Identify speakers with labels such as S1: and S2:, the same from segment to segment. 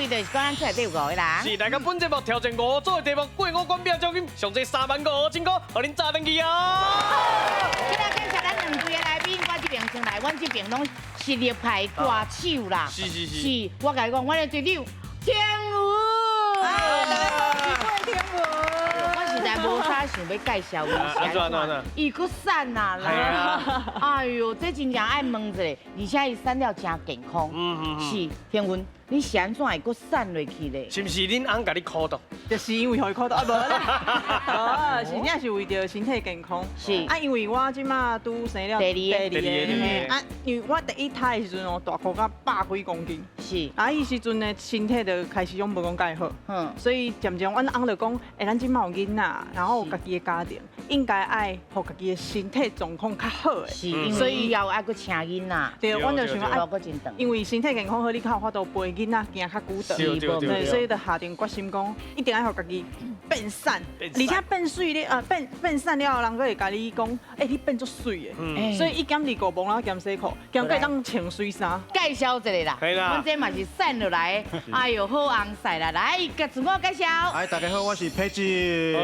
S1: 就是講咱厝內底有五个人。
S2: 是，來到本節目挑戰五組的題目，過五關拼獎金，上濟3萬5000箍，予恁炸轉去啊！
S1: 這下介紹咱兩位的來賓，我這邊先來，阮這邊攏實力派歌手啦。是，我共你講，阮的隊長天吳。
S3: 天吳。
S1: 我實在無啥想欲介紹伊，
S2: 按怎按怎？
S1: 伊閣瘦啊啦！哎喲，這真正愛問一下，而且伊瘦了誠健康。是天文，你是按怎會閣瘦落去咧？
S2: 是毋是恁翁共你苦毒？
S3: 就是因為予伊苦毒啊，無啦，哦，是真正是為著身體健康。啊，因為我這馬拄生了
S1: 第二
S3: 第二個，啊，因為我第一胎的時陣哦，大箍甲100幾公斤。啊，彼時陣呢，身體就開始攏無講蓋好。所以漸漸阮翁就講，欸，咱這馬有囡仔，然後有家己的家庭，應該愛予家己的身體狀況較好的。
S1: 是，所以以後愛閣請囡仔。
S3: 對，阮就想講，因為身體健康好，你較有法度陪囡仔行較久長。對，所以就下定決心講，一定愛予家己變瘦，而且變媠咧，啊變瘦了後，人閣會共你講，欸，你變足媠的。所以一減二五磅，然後減洗褲，減會當穿媠衫。
S1: 介紹一下啦，阮這嘛是瘦落來的，哎喲，好紅曬啦，來，共自我介紹。
S4: 哎，大家好，我是佩芝。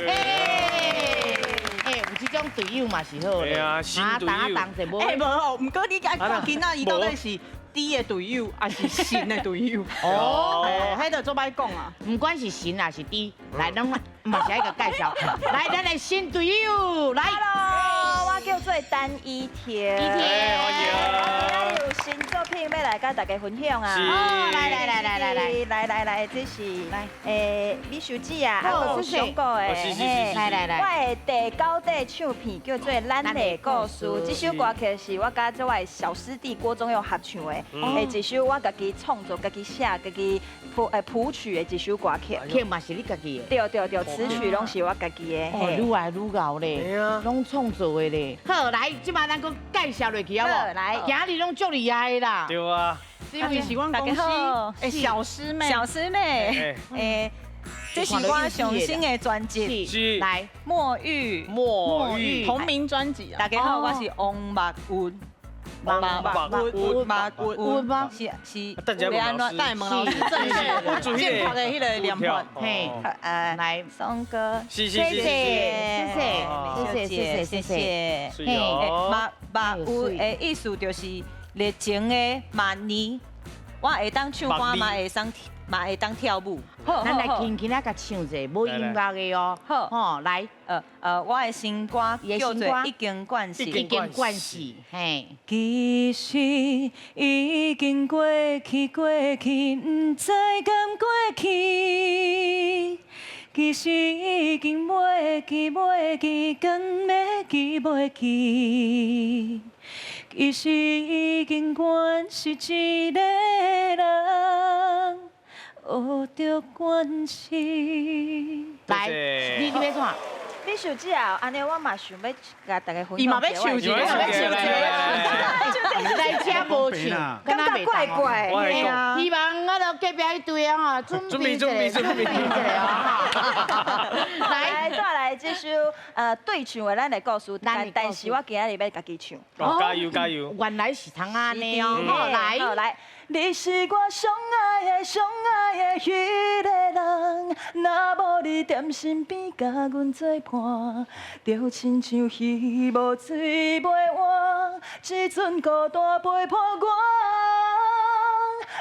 S1: 欸，有這種隊友嘛是好咧。
S2: 啊，新隊友。
S3: 欸，無哦，毋過你愛看囡仔，伊到底是豬的隊友，還是神的隊友？哦，彼就足歹講啊。
S1: 毋管是神還是豬，來，攏嘛是愛共介紹。來，咱的新隊友，來。
S5: Hello，我叫做陳依婷。
S1: 依婷，
S2: 歡迎。
S5: 今仔日有新作品欲來佮大家分享啊！
S1: 哦，來來來來來來
S5: 來來來，這是來美秀姊啊，
S1: 好，
S5: 有上過的，
S1: 來來來，
S5: 我的第九塊唱片叫做《咱的故事》，這首歌曲是我佮這我的小師弟郭宗佑合唱的，一首我家己創作、家己寫、家己譜曲的一首歌曲。
S1: 曲嘛是你家己的？
S5: 對對對，詞曲攏是我家己的。
S1: 哦，愈來愈𠢕咧，攏創作的咧。好，來，這擺咱閣介紹落去好無？
S5: 來，
S1: 今日攏足厲害的啦。
S2: 對啊。
S3: 這位是阮公司的小師妹，
S5: 小師妹，這是我上新的專輯，
S1: 來，
S5: 墨玉，
S2: 墨玉，
S3: 同名專輯啊。
S5: 大家好，我是王墨玉。
S1: 墨
S3: 墨玉，
S1: 嗎？
S5: 是是，
S3: 戴蒙老師正確正確的彼個念法。
S1: 嘿，來，
S5: 宋哥，
S2: 謝謝謝
S1: 謝謝謝謝謝謝。
S5: 嘿，墨墨玉的意思就是熱情的萬年，我會當唱歌，嘛會當嘛會當跳舞。
S1: 好，咱來輕輕仔共唱一下，無音樂的哦。
S5: 好，
S1: 吼，來，
S5: 我的新歌叫做《已經慣勢》，
S1: 已經慣勢，嘿。
S5: 其實已經過去，過去，毋知敢過去。其實已經袂記，袂記，敢會記袂記。其實已經慣是一個人，學著關係。
S1: 來，你欲創啥？
S5: 美秀姊啊，按呢我嘛想欲共大家分享。
S3: 伊嘛欲唱一个，
S1: 欲唱一个，來遮無唱，
S5: 感覺怪怪。
S1: 希望我著隔壁彼隊啊，準備準備準備一下啊！
S5: 來，帶來這首對唱的咱的故事，但是我今仔日欲家己唱。
S2: 加油加油！
S1: 原來是通按呢哦，好來
S5: 來。你是我上愛的、上愛的彼個人，若無你踮身邊共阮做伴，就親像魚無水袂活，這陣孤單陪伴我。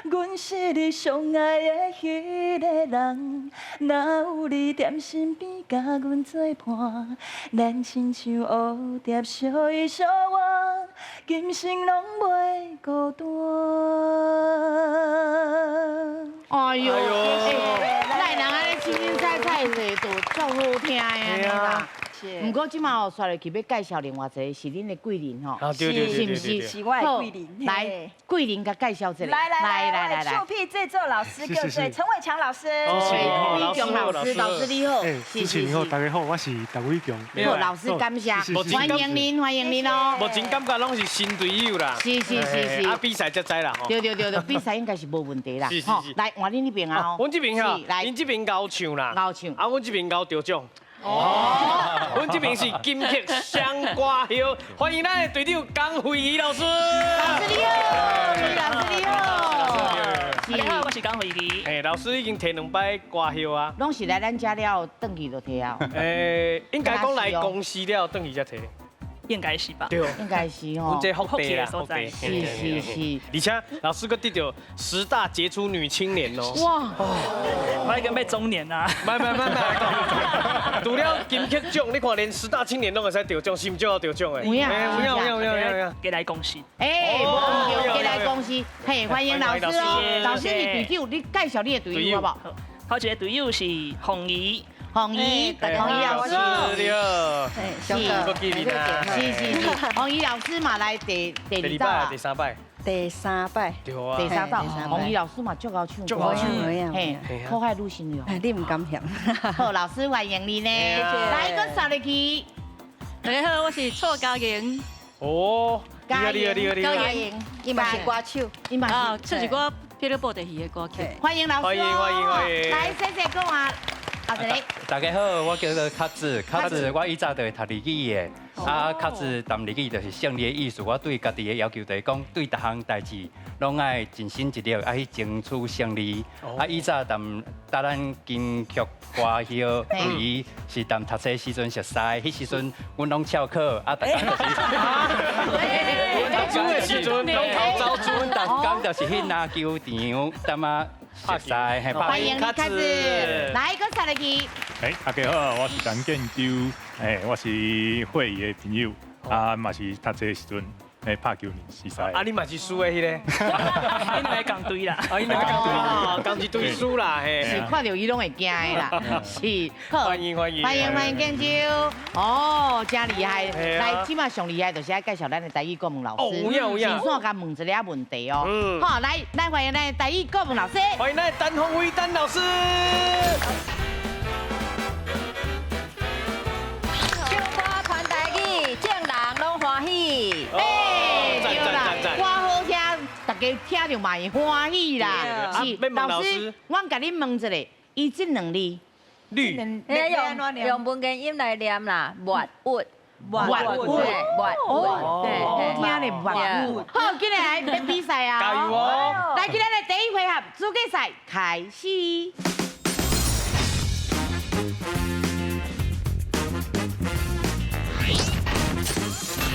S5: 阮是你上愛的彼個人，若有你踮身邊共阮做伴，咱親像蝴蝶相依相偎，今生攏袂孤單。
S1: 哎喲，來人按呢清清彩彩的，就足好聽的啦。毋過這馬哦，煞落去欲介紹另外一個是恁的貴人吼，
S2: 是
S1: 是毋是？
S5: 是我的貴人。
S1: 來，貴人共介紹一下。
S5: 來來來來來，唱片製作老師叫做陳偉強老師。
S1: 偉強老師，老師你好。
S6: 主持人好，大家好，我是陳偉強。
S1: 好，老師感謝，歡迎您，歡迎您哦。
S2: 目前感覺攏是新隊友啦。
S1: 是是是是。
S2: 啊，比賽才知啦吼。
S1: 對對對對，比賽應該是無問題啦。
S2: 是是是。
S1: 來，換恁彼邊啊。
S2: 阮這邊哈，𪜶這邊𠢕唱啦。
S1: 𠢕唱。
S2: 啊，阮這邊𠢕得獎。哦，阮這邊是金曲雙歌后，歡迎咱的隊長江惠儀老師。
S1: 老師你好，老師你好。
S7: 大家好，我是江惠儀。
S2: 哎，老師已經提兩擺歌葉啊。
S1: 攏是來咱遮了，轉去就提啊。
S2: 應該講來公司了，轉去才提。
S7: 應該是吧？
S2: 對，
S1: 應該是吼。
S2: 阮這福地啦，福地。
S1: 是是是。
S2: 而且老師閣得著十大傑出女青年哦。
S1: 哇！
S7: 我已經欲中年啦。
S2: 莫莫莫莫，除了金曲獎，你看連十大青年攏會使得獎，是毋少得獎的。
S1: 有影
S2: 有影有影有影。
S7: 過來公司。
S1: 哎，無過來公司，嘿，歡迎老師哦。老師，你隊長，你介紹你的隊友好不好？
S7: 頭一個隊友是鳳儀。
S1: 鳳儀，鳳儀老師，
S2: 是，
S1: 是是是，鳳儀老師嘛來第二擺，
S2: 第三擺，
S8: 第三擺，
S2: 對啊，
S1: 第三擺，鳳儀老師嘛足𠢕唱歌，嘿，可愛女生哦，
S8: 你毋敢嫌。
S1: 好，老師歡迎你呢，來，閣掃入去。
S9: 大家好，我是蔡嘉瑩。
S2: 哦，
S1: 嘉瑩，
S9: 嘉瑩，
S8: 伊嘛是歌手，
S1: 伊嘛
S9: 是唱一寡撇了布袋戲的歌曲。
S1: 歡迎老師，
S2: 歡迎歡迎歡迎。
S1: 來，謝謝講話。
S10: 大家好，我叫做卡子，卡子，我以前就會讀日語的，啊，卡子談日語就是勝利的意思。我對家己的要求就是講，對逐項代誌攏愛盡心盡力，愛去爭取勝利。啊，以前談搭咱金曲歌葉會議是談讀冊時陣熟似，彼時陣阮攏翹課，啊，逐工就是。
S2: 讀書的時陣攏頭走
S10: 阮逐工就是去籃球場，踮仔。
S1: 歡迎卡子，來，閣殺入去。
S6: 哎，大家好，我是陳建州，哎，我是慧儀的朋友，啊，嘛是讀冊時陣，哎，拍球練習。
S2: 啊，你嘛是輸的彼个？𪜶
S7: 兩个仝隊啦，
S2: 啊，𪜶兩个仝隊，仝一隊輸啦，嘿。
S1: 是看著伊攏會驚的啦，是。
S2: 歡迎歡迎。
S1: 歡迎歡迎建州，哦，真厲害。來，這馬上厲害就是愛介紹咱的台語國文老師。
S2: 有影有影。
S1: 先煞共問一个問題哦。嗯。好，來，咱歡迎咱的台語國文老師。
S2: 歡迎咱的陳鴻威陳老師。
S8: 唱歌傳台語，眾人攏歡喜。
S1: 哎，對啦，歌好聽，大家聽著嘛會歡喜啦。
S2: 是，
S1: 老師，我共你問一下，伊這兩字，
S2: 綠，
S8: 用文言音來念啦，抹鬱，
S1: 抹鬱，
S8: 抹鬱，
S1: 好聽咧，抹鬱。好，今日來欲比賽啊！
S2: 加油哦！
S1: 來，今日的第一回合資格賽開始。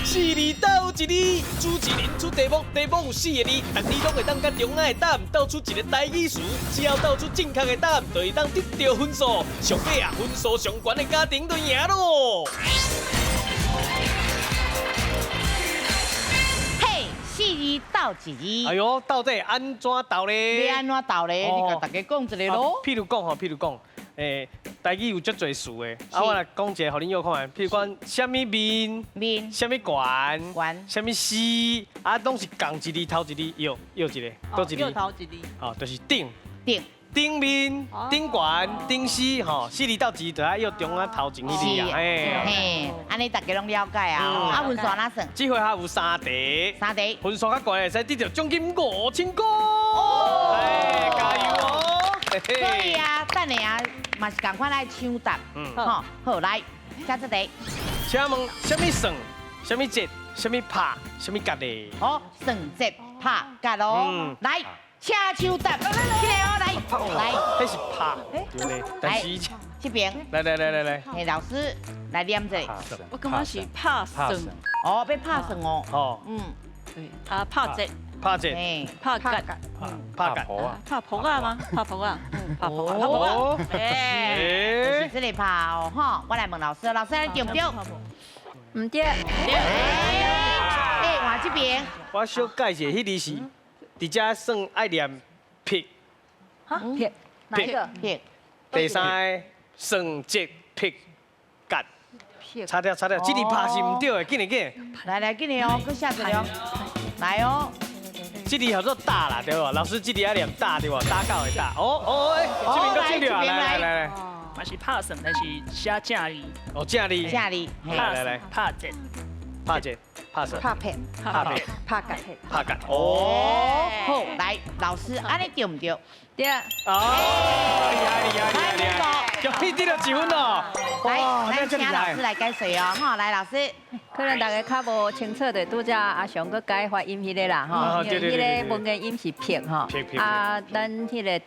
S2: 四字鬥一字，主持人出題目，題目有四个字，逐字攏會當佮中間的答案鬥出一个台語詞，只要鬥出正確的答案，就會當得著分數。上尾啊，分數上懸的家庭就贏囉。
S1: 嘿，四字鬥一字。
S2: 哎喲，到底按怎鬥咧？
S1: 欲按怎鬥咧？你共大家講一下囉。
S2: 譬如講吼，譬如講。欸，台語有足濟詞的，啊，我來講一个，予恁約看覓。譬如講，啥物面，
S1: 面，
S2: 啥物懸，
S1: 懸，
S2: 啥物絲，啊，攏是仝一字頭一字，搖搖一个，佗一字？
S3: 頭一字。
S2: 哦，就是頂，
S1: 頂，
S2: 頂面，頂懸，頂絲，吼，四字鬥一字，就愛搖中間頭前彼字啊，
S1: 嘿，嘿，按呢大家攏了解啊。啊，分數按怎算？
S2: 這回合有三題，
S1: 三題，
S2: 分數較懸會使得著獎金5000塊。哦，哎，加油哦！
S1: 所以啊，等下啊，嘛是仝款來搶答，吼，好來，下這題。
S2: 請問啥物算？啥物節？啥物拍？啥物角的？
S1: 好，算節拍角咯。來，請搶答，這個哦，來，來，
S2: 彼是拍，對咧。但是
S1: 這邊，
S2: 來來來來來，
S1: 嘿，老師來念這。
S9: 我感覺是拍算。
S1: 哦，欲拍算哦。
S2: 哦。
S1: 嗯。
S9: 對，啊，拍節。
S2: 拍節，
S9: 拍角，
S2: 拍角，
S9: 拍噗仔嗎？拍噗仔，拍噗仔，拍噗仔。
S1: 哎，就是這个拍哦，吼，我來問老師，老師你對毋對？
S8: 毋對。
S1: 哎，換這邊。
S2: 我小解釋，彼字是佇遮算愛念撇。
S8: 哈？撇？哪一個？
S1: 撇。
S2: 第三个算節撇角。擦掉擦掉，這字拍是毋對的，緊來緊。
S1: 來來，緊來哦，閣寫一个哦，來哦。
S2: 這字叫做打啦，對無？老師，這字愛念打對無？打狗的打。哦哦，哎，這邊閣這來來來。
S7: 嘛是拍算，但是寫正字。
S2: 哦，正字。
S1: 正字。
S2: 來來來，
S7: 拍節。
S2: 拍節。拍什？
S11: 拍片。
S2: 拍片。
S11: 拍盖。
S2: 拍盖。哦。
S1: 好，來老師，按呢對毋對？
S8: 對。
S2: 哦，厲害厲害厲害！恭喜得到一分哦。
S1: 來，咱請老師來解釋哦，吼，來老師。
S8: 可能大家較無清楚的，拄才阿雄閣改發音彼個啦，吼，因為彼個文言音是撇吼，啊，咱彼個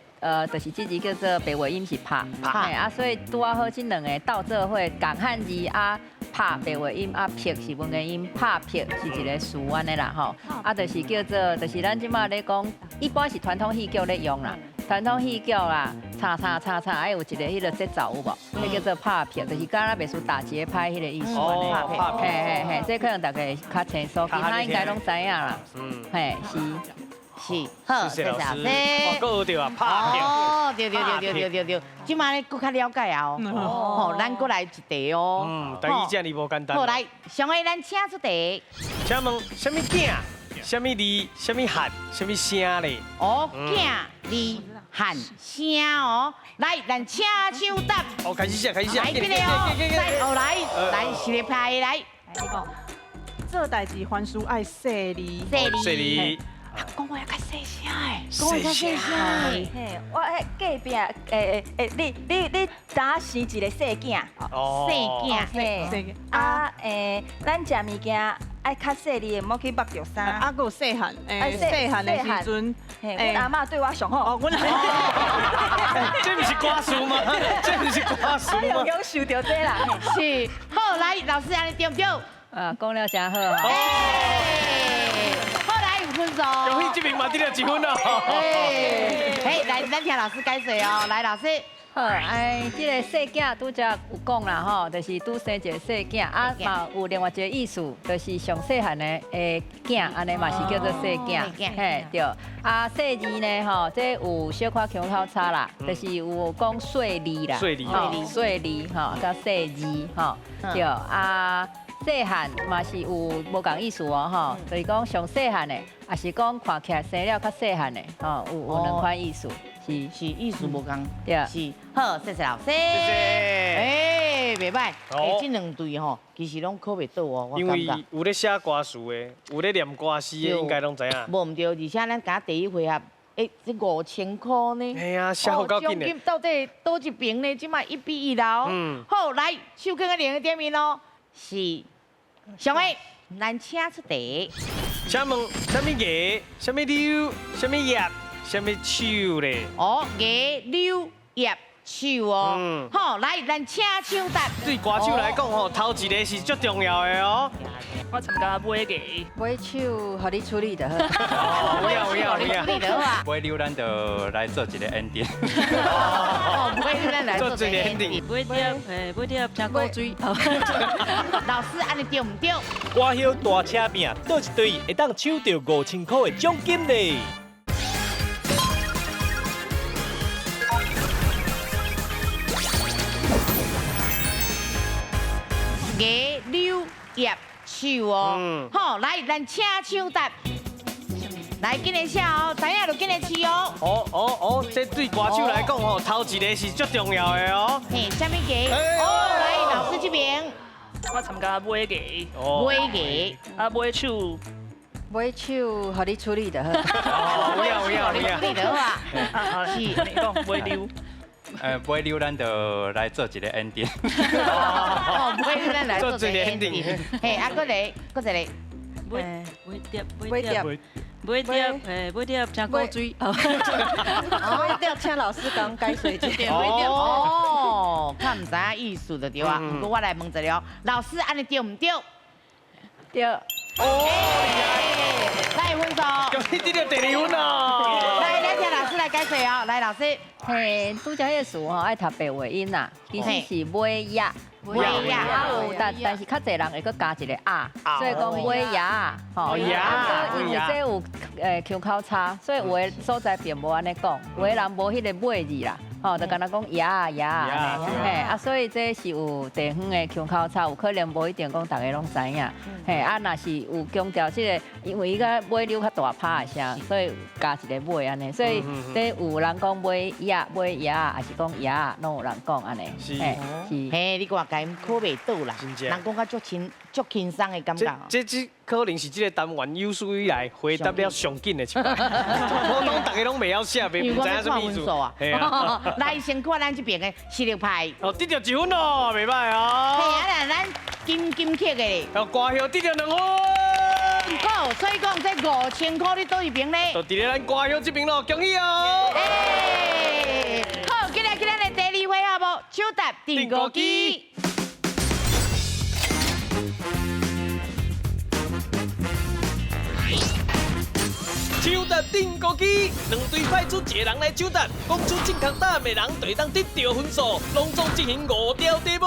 S8: 就是這字叫做白話音是拍，拍，啊，所以拄仔好這兩个鬥做伙，仝漢字啊，拍白話音啊，撇是文言音，拍撇是一个词按呢啦，吼，啊，就是叫做，就是咱這馬咧講，一般是傳統戲曲咧用啦。傳統戲曲啦，唱唱唱唱，愛有一个彼个節奏有無？彼叫做拍片，就是敢若袂輸打節拍彼个意思。
S2: 哦，拍
S8: 片。嘿嘿嘿，這可能大家較清楚，其他應該攏知影啦。嗯，嘿，是
S1: 是，好，謝謝老師。
S2: 哦，閣學著啊，拍片。
S1: 哦，對對對對對對對，這馬咧閣較了解啊哦。吼，咱閣來一題哦。
S2: 嗯，台語這爾無簡單。
S1: 好，來，上個咱請出題。
S2: 請問啥物囝？啥物字？啥物漢？啥物聲咧？
S1: 哦，囝字漢聲哦，來，咱請搶答。
S2: 哦，開始寫，開始寫。
S1: 來，這个哦，來，哦來，來，是咧拍來。
S3: 做代誌凡事愛細膩。
S1: 細膩。
S2: 細膩。
S3: 講話要較細聲的，
S1: 講話較細聲。
S11: 嘿，我彼隔壁，你早生一个細囝。
S1: 細囝。
S11: 嘿。啊，咱食物件愛較細膩的，毋好去縛著衫。
S3: 啊，閣有細漢，細漢的時陣，
S11: 阮阿嬤對我上好。
S3: 哦，阮阿嬤。
S2: 這毋是歌詞嗎？這毋是歌詞嗎？
S11: 我有受著這啦。
S1: 是，好，來，老師按呢對毋對？
S8: 啊，講了誠好。
S2: 恭喜這邊嘛得了一分哦！
S1: 嘿，來，咱聽老師解釋哦。來，老師。
S8: 好，哎，這个細囝拄才有講啦吼，就是拄生一个細囝，啊嘛有另外一个意思，就是上細漢的囝，按呢嘛是叫做細囝，嘿對。啊細字呢吼，這有小可腔口差啦，就是有講細膩啦，
S2: 細膩，
S8: 細膩吼，佮細字吼，對啊。細漢嘛是有無仝意思哦，吼，就是講上細漢的，也是講看起來生了較細漢的，吼，有兩款意思，是
S1: 是意思無仝，
S8: 對，
S1: 是好，謝謝老師，謝
S2: 謝，
S1: 欸，袂䆀，欸，這兩對吼，其實攏考袂倒哦，我
S2: 因
S1: 感覺。
S2: 為有咧寫歌詞的，有咧念歌詞的，應該攏知影。
S1: 無毋對，而且咱敢第一回合，欸，這5000塊呢？
S2: 嘿啊，寫好夠緊的。
S1: 獎金到底佗一邊呢？這馬1比1啦。嗯。好，來，手囥佇另一頂面咯。是，上位，咱請出題。
S2: 請問，啥物牙？啥物溜？啥物葉？啥物手咧？
S1: 哦，牙溜葉手哦。嗯。好，來，咱請搶答。
S2: 對歌手來講吼，頭一個是足重要的哦。
S7: 我參加尾牙。
S8: 尾手，予你處理就好。
S2: 有影有影有
S1: 影。處理就好啊。
S10: 尾溜，咱就來做一個 ending。
S1: 哦，尾溜咱來做一個 ending。
S9: 尾碟，尾碟誠古錐。
S1: 老師，按呢對毋對？
S2: 歌后大車拼，佗一隊會當搶著5000塊的獎金咧？
S1: 牙溜葉手哦，好，來，咱請搶答。來，緊來寫哦，知影就緊來試哦。
S2: 哦哦哦，這對歌手來講吼，頭一个是足重要的哦。
S1: 嘿，啥物牙？哦，來，老師這邊。
S7: 我參加尾牙。
S1: 尾牙。
S7: 啊，尾手。
S8: 尾手，予你處理就好。
S2: 有影有影有影。
S1: 處理就好啊。
S7: 是，你講尾溜。
S10: 尾溜咱就來做一個 ending。
S1: 哦，尾溜咱來做一個 ending。嘿，啊，閣來，閣一個。
S9: 尾尾碟，尾碟，尾碟，尾碟誠古錐。
S11: 尾碟請老師講解釋一下。
S1: 哦，較毋知影意思就對啊。毋過我來問一下哦，老師按呢對毋對？
S8: 對。
S2: 哦，
S1: 來分數。
S2: 恭喜得著第二分哦。
S1: 來，咱請老師來解釋哦。來，老師。
S8: 嘿，拄才彼個詞吼愛讀白話音啦，其實是尾牙。
S1: 尾牙
S8: 啊有，但是較濟人會閣加一個鴨，所以講尾牙吼。
S2: 牙。
S8: 因為這有腔口差，所以有的所在並無按呢講，有的人無彼个尾字啦。吼，就敢若講牙牙按呢，嘿，啊，所以這是有地方的腔口差，有可能無一定講逐个攏知影，嘿，啊，若是有強調這个，因為伊個尾溜較大拍的聲，所以加一个尾按呢，所以這有人講尾牙尾牙，還是講牙，攏有人講按呢，
S2: 是，
S8: 嘿，是，
S1: 嘿，你看共𪜶考袂倒啦，人講甲足清足輕鬆的感覺。
S2: 這可能是這個單元有史以來回答了上緊的一擺，普通大家攏袂曉寫，袂毋知影啥物意思。
S1: 啊。來，先看咱這邊的實力派。
S2: 哦，得著一分哦，袂歹哦。
S1: 嘿啊，咱金金曲的。
S2: 哦，歌后得著2分。
S1: 好，所以講這5000塊你佗一邊咧？
S2: 就佇咧咱歌后這邊咯，恭喜哦！
S1: 欸，好，今日今日的第二回合無？手搭釘孤枝。
S2: 手搭釘孤枝，兩隊派出一個人來手搭，講出正確答案的人就會當得著分數，攏總進行5條題目。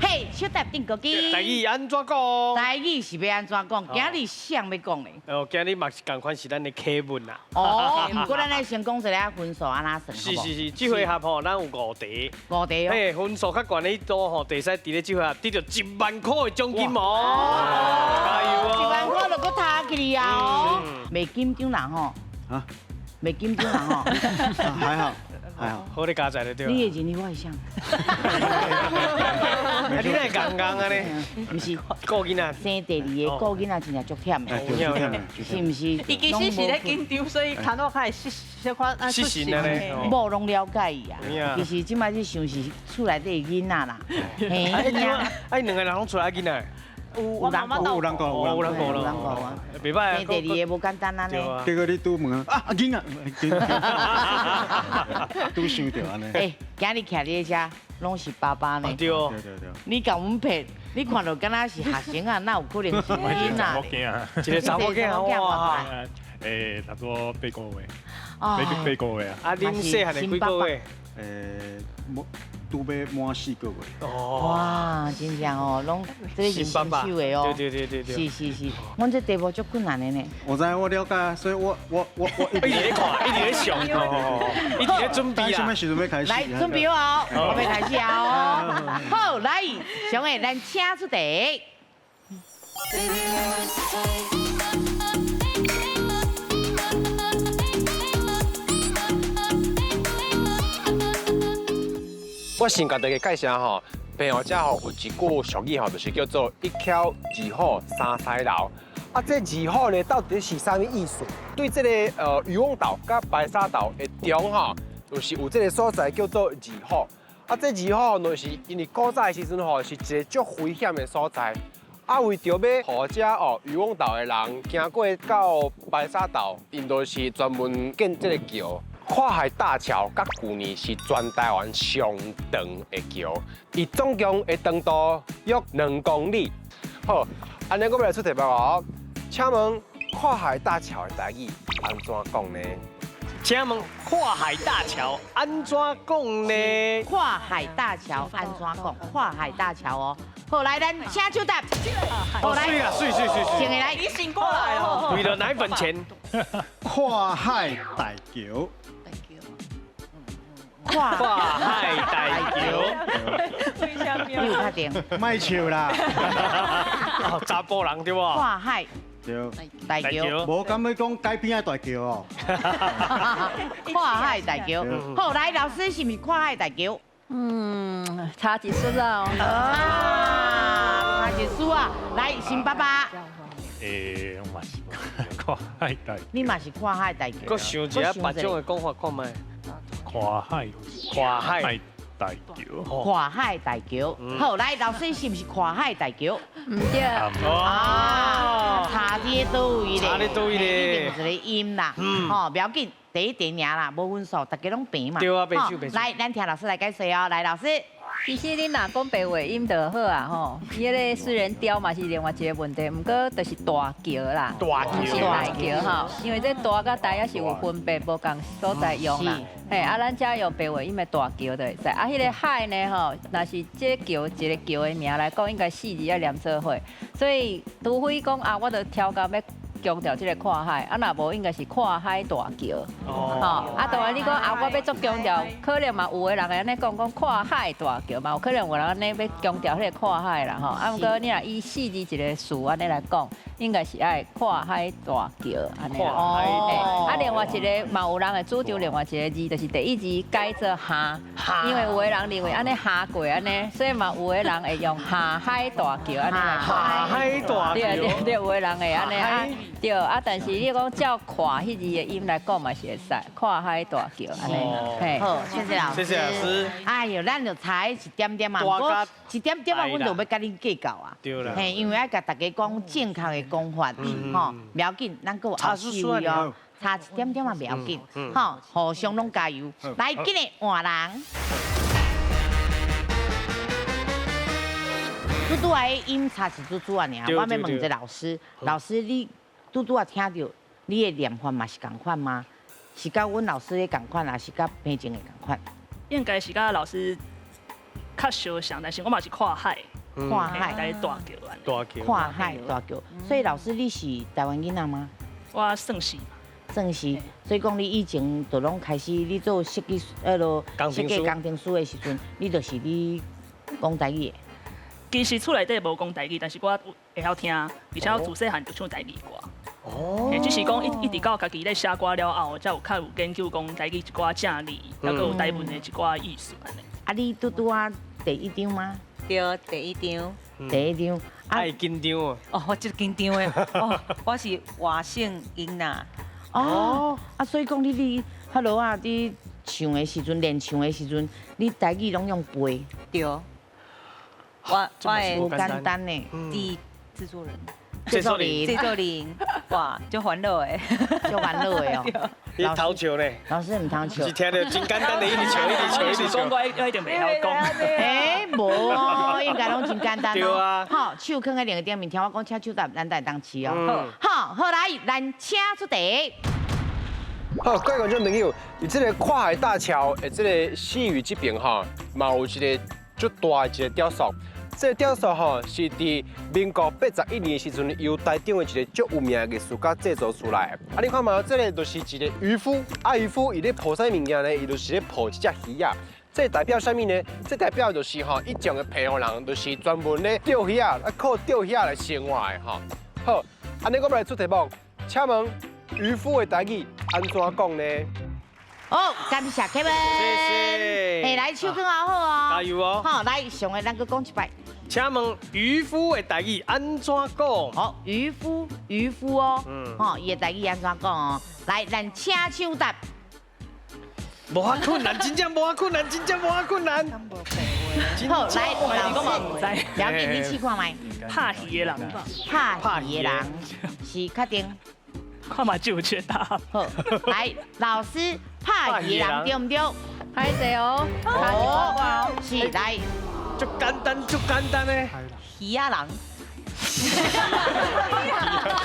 S1: 嘿，手搭釘孤枝。
S2: 台語按怎講？
S1: 台語是欲按怎講？今日誰欲講咧？
S2: 哦，今日嘛是仝款是咱的課文啦。
S1: 哦，毋過咱愛先講一下分數按怎算？
S2: 是是是，這回合吼，咱有5題。
S1: 5題哦。
S2: 嘿，分數較懸的彼組吼，會使佇咧這回合得著1萬塊的獎金哦。加油哦！1
S1: 萬塊就閣頭起啊哦。袂緊張啦吼。
S4: 啊？
S1: 袂緊張啦吼。
S4: 還好。還好，
S2: 好你加載就對。
S1: 你的人你外向。
S2: 啊，你哪會戆戆按呢？
S1: 毋是，
S2: 顧囡仔。
S1: 生第二个顧囡仔真正足忝的，是毋是？
S3: 伊其實是咧緊張，所以頭腦較會失小可
S2: 失神啊咧。
S1: 某攏了解伊啊。其實這擺你想是厝內底囡仔啦。嘿。
S2: 啊，𪜶兩個人攏厝內囡仔。
S3: 有人講，
S4: 有人講，
S2: 有人講咯，袂歹啊。
S1: 生第二个無簡單按呢。
S4: 結果你拄問啊，啊囡仔，拄想著按呢。
S1: 欸，今日徛佇遮，攏是爸爸呢。
S2: 對
S4: 對對。
S1: 你共阮騙，你看著敢若是學生啊，哪有可能是囡仔？
S2: 一個查某囝哇！
S6: 欸，差不多8個月，8個月啊。
S2: 啊，恁細漢的幾個月？
S4: 欸，拄欲滿4個月。
S1: 哇，真正哦，攏這是新手的哦。
S2: 對對對對對。
S1: 是是是，阮這題目足困難的呢。
S4: 我知，我了解，所以我
S2: 一直咧看，一直咧想，一直咧準備啊。
S4: 啥物時陣欲開始？
S1: 來，準備好，我欲開始啊！好，來，上個咱請出題。
S12: 我先共大家介紹吼，平湖遮吼有一句俗語吼，就是叫做一橋二虎三狮樓。啊，這二虎呢，到底是啥物意思？對這個漁翁島佮白沙島的中吼，就是有這個所在叫做二虎。啊，這二虎就是因為古早的時陣吼，是一個足危險的所在。啊，為著欲予遮哦漁翁島的人行過到白沙島，𪜶就是專門建這個橋。跨海大橋，佮舊年是全台灣上長的橋，伊總共的長度約2公里。好，按呢我欲來出題目哦，請問跨海大橋的台語按怎講呢？
S2: 請問跨海大橋按怎講呢？
S1: 跨海大橋按怎講？跨海大橋哦。好，來，咱請手答。
S2: 好來，水水水水，
S1: 請來，
S3: 你醒過來了。
S2: 為了奶粉錢。
S4: 跨海大橋。
S1: 跨
S2: 海大橋。
S1: 你有確定？
S4: 莫笑啦。
S2: 查埔人對無？
S1: 跨海。
S4: 對。
S1: 大橋。
S4: 無敢欲講街邊仔大橋哦。
S1: 跨海大橋。好，來，老師是毋是跨海大橋？
S8: 嗯，差一絲啊。
S1: 啊，差一絲啊！來，新爸爸。
S6: 欸，我嘛是跨海大橋。
S1: 你嘛是跨海大橋。
S2: 閣想一下別種的講法看覓。
S6: 跨海。
S2: 跨海
S6: 大橋。
S1: 跨海大橋。好，來，老師是毋是跨海大橋？
S8: 毋對。
S1: 啊，差佇佗位咧？
S2: 差佇佗位咧？
S1: 一定有一個音啦。吼，不要緊，第一題爾啦，無分數，大家攏平嘛。
S2: 對啊，平手平手。
S1: 來，咱聽老師來解說哦。來，老師。
S8: 其實恁若講白話音就好啊吼，伊彼个雖然雕嘛是另外一个問題，毋過就是大橋啦，毋是大橋吼，因為這大佮大也是有分別，無仝所在用啦。嘿，啊，咱遮用白話音的大橋就會使。啊，彼个海呢吼，若是這橋一个橋的名來講，應該四字愛連做伙，所以除非講啊，我著超到欲強調這个跨海，啊若無應該是跨海大橋。哦，啊當然你講啊，我欲足強調，可能嘛有的人會按呢講講跨海大橋嘛，有可能有人按呢欲強調彼个跨海啦吼。啊，毋過你若以四字一个詞按呢來講，應該是愛跨海大橋按呢。哦。啊，另外一个嘛有人會主張另外一个字，就是第一字改做下，因為有的人認為按呢下過按呢，所以嘛有的人會用下海大橋按呢來講。
S12: 下海大橋。
S8: 對對對，有的人會按呢啊，對啊，但是你講照跨彼字的音來講嘛是會使，跨海大橋按呢。嘿，
S1: 好，謝謝老師。
S12: 謝謝老師。
S1: 哎喲，咱就差一點點啊，毋過一點點啊，阮就欲佮恁計較啊。
S12: 對啦。
S1: 嘿，因為愛共大家講正確的講法，吼，袂要緊，咱閣有後四位哦，差一點點啊，袂要緊，吼，互相攏加油。來，緊來換人。拄拄仔音差是拄拄仔爾，我欲問一个老師，老師你拄拄仔聽著，你的念法嘛是仝款嗎？是佮阮老師的仝款，還是佮平靜的仝款？
S7: 應該是佮老師較相像，但是我嘛是跨海，
S1: 跨海
S7: 大橋按呢。
S12: 大橋。
S1: 跨海大橋，所以老師你是台灣囡仔嗎？
S7: 我算是。
S1: 算是，所以講你以前就攏開始你做設計，彼囉設計工程師的時陣，你就是咧講台語的。
S7: 其實厝內底無講台語，但是我會曉聽，而且我自細漢就唱台語歌。哦。只是講一直到家己咧寫歌了後，才有較有研究講台語一寡正字，抑閣有台文的一寡意思按呢。
S1: 啊，你拄拄仔第一張嗎？
S13: 對，第一張。
S1: 第一張。
S12: 愛緊張哦。
S13: 哦，我足緊張的。哦，我是外省囡仔。
S1: 哦。啊，所以講你彼落啊，你唱的時陣，練唱的時陣，你台語攏用背。
S13: 對。我會
S1: 簡單呢。
S13: 製作人，
S12: 製作人，
S13: 製作人，哇，足煩惱的，
S1: 足煩惱的哦。
S12: 你偷笑呢？
S1: 老師毋通笑。
S12: 是聽著真簡單的，一直笑，一直笑，一直笑。
S7: 講我一定袂曉講。
S1: 欸，無哦，應該攏真簡單哦。
S12: 對啊。
S1: 好，手囥佇另一頂面，聽我講，請手答，咱才會當試哦。好，好來，咱請出題。
S12: 好，各位觀眾朋友，佇這个跨海大橋的這个西嶼這邊吼，嘛有一个足大的一个雕塑。這个雕塑吼是佇民國81年的時陣，由台中的一个足有名的藝術家製作出來的。啊，你看嘛，這个就是一个漁夫，啊，漁夫伊咧抱啥物件呢？伊就是咧抱一隻魚仔。這代表啥物呢？這代表就是吼，以前的澎湖人就是專門咧釣魚仔，啊靠釣魚仔來生活的吼。好，按呢我們來出題目，請問漁夫的台語按怎講呢？
S1: 哦，感謝 Kevin，
S12: 謝謝。
S1: 欸，來手更好好哦，
S12: 加油哦。
S1: 好，來上个咱閣講一擺。
S12: 請問漁夫的台語按怎講？
S1: 好，漁夫，漁夫哦，吼，伊的台語按怎講哦？來，咱請手答。
S12: 無遐困難，真正無遐困難，真正無遐困難。
S1: 好，來，老師，了解你試看覓。
S7: 拍魚的人，
S1: 拍魚的人是確定。
S7: 看嘛就有這答。
S1: 好，來，老師，拍魚的人對毋對？
S8: 歹勢哦，
S1: 哦，是來，
S12: 足簡單，足簡單的。
S13: 魚仔人，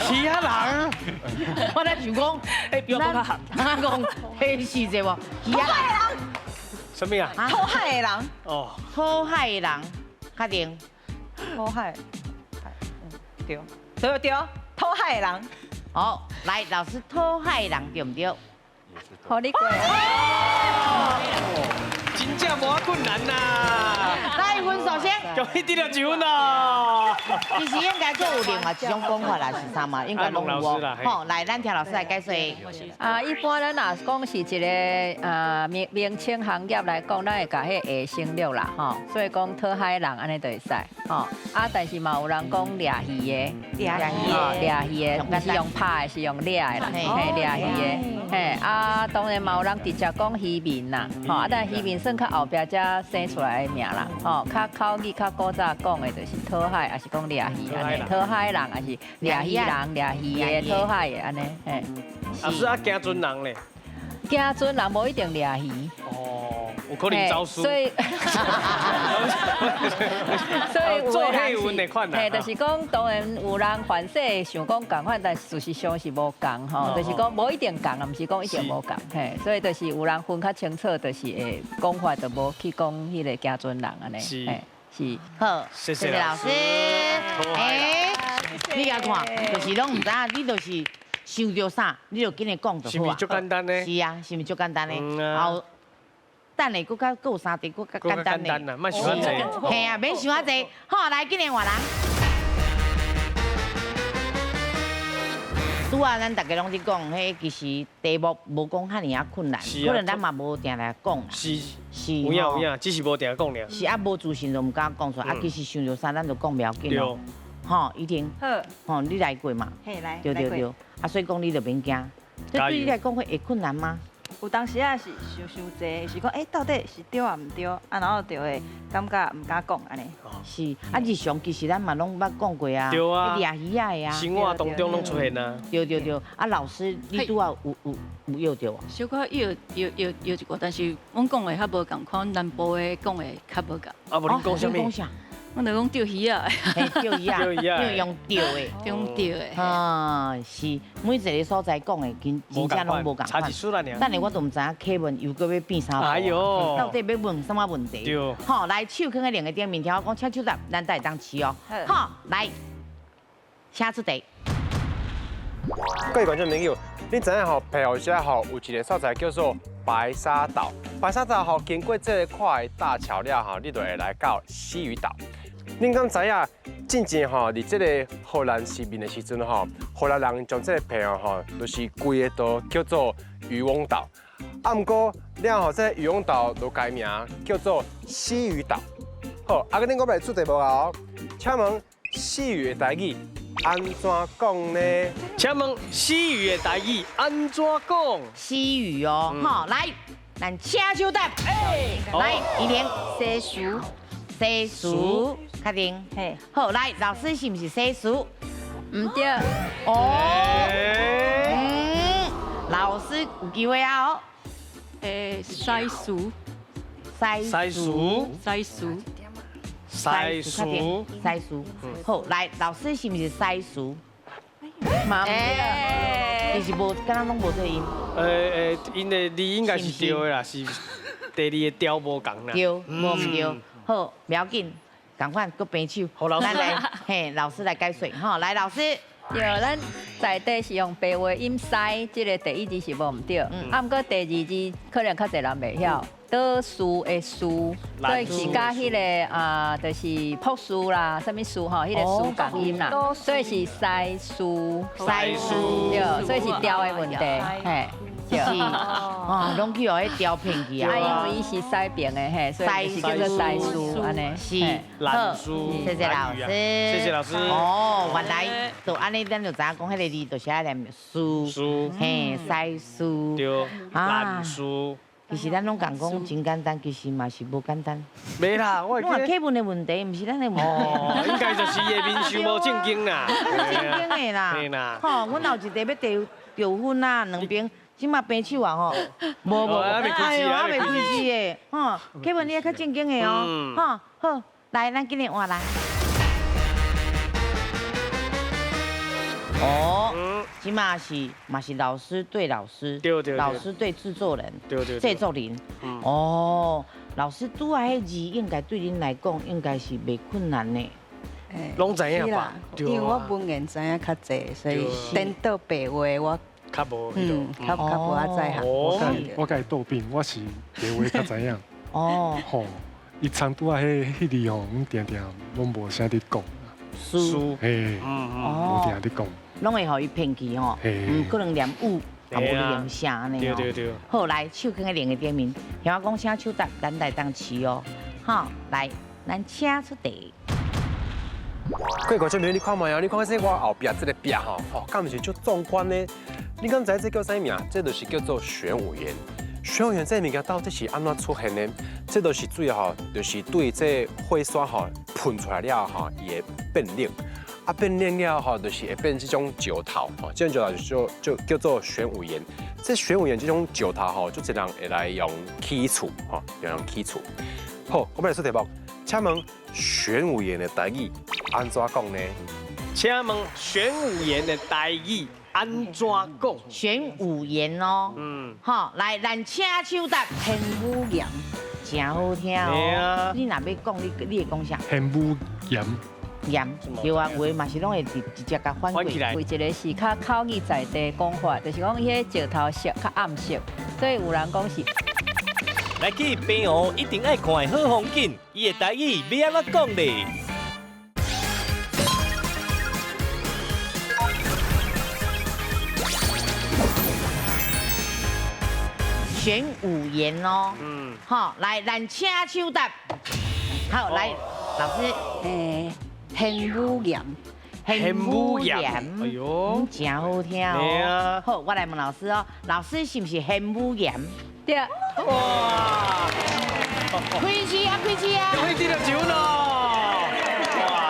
S12: 魚仔人，
S1: 我咧想講，
S7: 欸，比我講較含。
S1: 咱講，彼是者無？魚仔人。
S12: 啥物啊？
S13: 討海的人。
S12: 哦。
S1: 討海的人，確定。
S13: 討海，對，對對，討海的人。
S1: 好，來，老師，討海人對毋對？
S8: 予你過。
S12: 真正無遐困難呐！
S1: 來，分數先。
S12: 恭喜得了一分咯。
S1: 其實應該閣有另外一種講法啦，是啥嘛？應該攏有哦。好，來，咱聽老師來解說。
S8: 啊，一般咱若講是一个名名稱行業來講，咱會共彼个下省略啦，吼。所以講討海人按呢就會使，吼。啊，但是嘛有人講掠魚的，掠魚的，毋是用拍的，是用掠的啦，嘿，掠魚的，嘿。啊，當然嘛有人直接講漁民啦，吼。啊，但漁民算較後壁才生出來的名啦，吼。較口語較古早講的就是討海，抑是講掠魚按呢，討海人抑是掠魚人、掠魚的、討海的按呢，嘿。
S12: 老師啊，行船人咧？
S8: 行船人無一定掠魚。
S12: 哦，有可能走私。
S8: 所以，所以
S12: 做客運的款啦。
S8: 嘿，就是講當然有人凡勢想講仝款，但事實上是無仝吼，就是講無一定仝啊，毋是講一定無仝。嘿，所以就是有人分較清楚，就是會講法就無去講彼个行船人按呢。
S12: 是
S8: 是。
S1: 好，
S12: 謝謝老師。
S1: 欸，你共看，就是攏毋知影，你就是想著啥，你就緊來講就好啊。
S2: 是毋是足簡單呢？
S1: 是啊，是毋是足簡單呢？後等下閣較閣有三題，閣較簡單呢。
S2: 簡單啦，莫想遐濟。
S1: 嘿啊，免想遐濟。好，來，緊來換人。拄仔咱逐家攏佇講，彼其實題目無講遐爾仔困難，可能咱嘛無定來講。
S2: 是
S1: 是，
S2: 有影有影，只是無定講爾。
S1: 是啊，無自信就毋敢講出來。啊，其實想著啥，咱就講袂要緊咯。吼，依婷，
S11: 好，
S1: 吼，你來過嘛？
S11: 嘿，來，
S1: 對對對。啊，所以講你就免驚。這對你來講會困難嗎？
S3: 有當時啊是想傷濟，是講欸到底是對啊毋對，啊然後就會感覺毋敢講按呢。
S1: 是，啊日常其實咱嘛攏捌講過啊，
S2: 對啊，
S1: 掠魚仔的啊，
S2: 生活當中攏出現啊。
S1: 對對對，啊老師，你拄仔有藥著無？
S9: 小可藥藥藥藥一寡，但是阮講的較無仝款，南部的講的較無仝。
S2: 啊無你講啥物？
S9: 我就講釣魚仔，
S1: 釣魚仔，用釣的，
S9: 用釣的。
S1: 啊，是每一個所在講的，真真正攏無仝款。
S2: 差一絲啦爾。
S1: 等下我都毋知影客問又閣欲變啥。
S2: 哎喲，
S1: 到底欲問啥物問題？
S2: 對。
S1: 好，來手囥佇另一頂面，聽我講，請手答，咱才會當試哦。好，來，請出題。
S12: 各位觀眾朋友，你知影吼？澎湖這吼有一個所在叫做白沙島。白沙島吼經過這個跨海大橋了後，你就會來到西嶼島。恁敢知影？進前吼，佇這個荷蘭殖民的時陣吼，荷蘭人將這個澎湖吼，就是規个島叫做漁翁島。啊，毋過了後，這個漁翁島就改名叫做西嶼島。好，啊，恁我欲來出題目啊！請問西嶼的台語按怎講呢？
S2: 請問西嶼的台語按怎講？
S1: 西嶼哦，好，來，咱請手答。來，依婷，
S8: 西嶼，
S1: 西嶼。確定，
S11: 嘿，
S1: 好，來，老師是毋是西嶼？
S8: 毋對。
S1: 哦，老師有機會啊哦。
S9: 西嶼，
S1: 西嶼，
S9: 西嶼，
S2: 西嶼，
S1: 西嶼。好，來，老師是毋是西嶼？
S13: 嘛毋
S1: 對，其實無，敢若攏無這個音。
S2: 𪜶的字應該是對的啦，是第二個調無仝啦。
S1: 對，無毋對。好，袂要緊。仝款，閣平手，咱來，嘿，老師來解說，吼，來老師。
S8: 對，咱在地是用白話音西，這個第一字是無毋對，啊，毋過第二字可能較濟人袂曉，倒樹的樹，所以是佮彼个啊，就是朴樹啦，啥物樹吼，彼个樹仝音啦，所以是西樹，
S1: 西樹，
S8: 對，所以是調的問題，嘿。
S1: 是，哦，攏去予彼調騙去啊！
S8: 啊，因為伊是西邊的嘿，所以是叫做西嶼按呢。
S1: 是，
S2: 蘭嶼。
S1: 謝謝老師，
S2: 謝謝老師。
S1: 哦，原來就按呢，咱就知影講彼个字就是愛念嶼，嘿，西嶼。
S2: 對，蘭嶼。
S1: 其實咱攏共講真簡單，其實嘛是無簡單。
S2: 袂啦，我
S1: 會記。客文的問題，毋是咱的問題。
S2: 哦，應該就是伊的面相無正經啦。
S1: 正經的啦。吼，阮後一個欲著分啊，兩邊。這馬平手啊吼，無無，哎呦，還袂開始的，吼，客文你愛較正經的哦，吼，好，來，咱緊來換人。哦，這馬是嘛是老師對老師，老師對製作人，製作人，哦，老師拄仔彼字應該對恁來講應該是袂困難的。
S2: 攏知影吧？
S13: 因為我文言知影較濟，所以顛倒白話我。
S2: 較無，
S13: 較無啊在行。
S14: 我共伊倒反，我是白話較知影。
S1: 哦。
S14: 吼，伊參拄仔彼字吼，阮定定攏無啥佇講。
S1: 書。
S14: 嘿。無定佇講。
S1: 攏會予伊騙去吼，毋可能念有，也無念啥按呢。
S2: 對對對。
S1: 好，來手囥佇另一頂面，聽我講，請手答，咱來當試哦。好，來，咱請出題。
S12: 各位觀眾朋友，你看覓啊？你看這我後壁這个壁吼，吼，敢毋是足壯觀呢？你敢知這叫啥名？這就是叫做玄武岩。玄武岩這个物件到底是按怎出現呢？這就是水吼，就是對這火山吼噴出來了吼，伊會變冷。啊，變冷了吼，就是會變這種石頭吼，這種石頭就叫做玄武岩。這玄武岩這種石頭吼，足濟人會來用起厝吼，用起厝。好，我們來出題目，請問玄武岩的台語按怎講呢？
S2: 請問玄武岩的台語按怎講？
S1: 玄武岩哦，好，來，咱請手答。
S13: 玄武岩，
S1: 真好聽哦。你若欲講，你會講啥？
S14: 玄武岩。
S1: 盐，对啊，有的嘛是拢会直直接共翻过
S8: 来。有一个是较口语在地讲法，就是讲彼个石头色较暗色，所以有人讲是。
S2: 来去平湖一定爱看的好风景，伊的台语欲按怎讲咧？
S1: 玄武岩哦，好，来，咱请手答。好，来，老师，
S8: 玄武岩，
S1: 玄武岩，哎呦，真好听哦。好，我来问老师哦，老师是毋是玄武岩？
S8: 对。
S2: 哇！
S1: 开始啊，开始啊！
S2: 开始就上咯。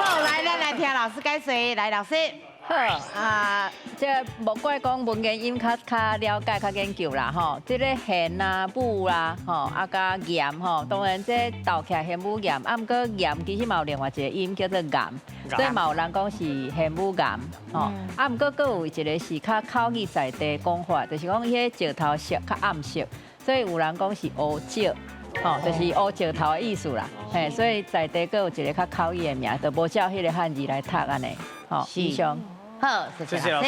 S1: 好，来，咱来听老师解说，来，老师。
S8: 好啊，这莫怪讲文言音较较了解、较研究啦吼。这个玄啊、武啦吼，啊佮岩吼，当然这斗起来玄武岩，啊毋过岩其实嘛有另外一个音叫做岩，所以嘛有人讲是玄武岩吼。啊毋过阁有一个是较口语在地讲法，就是讲彼个石头色较暗色，所以有人讲是乌石，吼，就是乌石头的意思啦。嘿，所以在地阁有一个较口语的名，就无照彼个汉字来读按呢。吼，以上。
S1: 好，谢谢老师。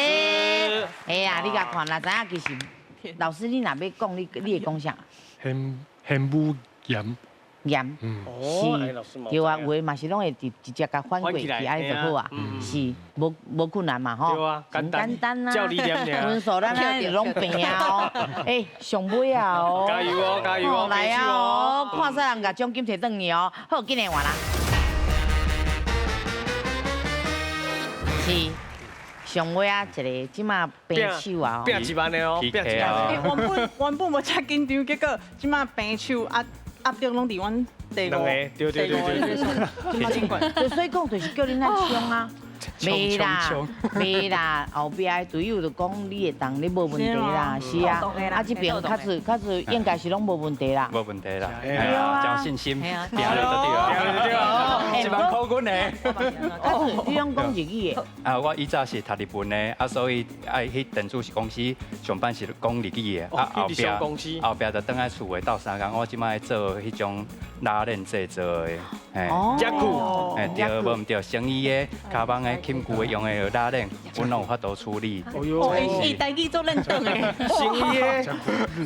S1: 哎呀，你共看啦，知影其实老师你若欲讲，你会讲啥？
S14: 玄玄武岩。
S1: 岩，是，对啊，有的嘛是拢会直直接共翻过去，按呢就好啊，是，无无困难嘛吼。
S2: 对啊，简
S1: 单啊。
S2: 照你念尔。
S1: 分数咱咱拢平啊哦，欸，上尾啊哦。
S2: 加油哦，加油哦，
S1: 来啊哦，看啥人共奖金提转去哦。好，紧来换啦。是。上尾啊，一个这马平手啊，
S2: 拼一万的哦，拼一万。
S3: 原本原本无遮紧张，结果这马平手啊，压力拢伫阮第五，
S2: 对对对对
S1: 对。所以讲就是叫恁来冲啊。袂啦，袂啦，后壁的队友就讲你会当，你无问题啦，是啊，啊这边较济较济应该是拢无问题啦，
S10: 无问题啦，对啊，讲信心，拼了就对啊，一万块阮的。
S1: 啊，你拢讲日语的？
S10: 啊，我以前是读日文的，啊，所以爱去电子公司上班是讲日语的，啊，后壁后壁就转来厝的斗相共，我这摆做彼种拉链制作的，嘿，
S2: 遮久，
S10: 嘿，对，无毋对，生意的、卡网的、寝具的用的拉链，阮拢有法度处理。
S3: 哦哟，伊台语做认真的，
S2: 生意的，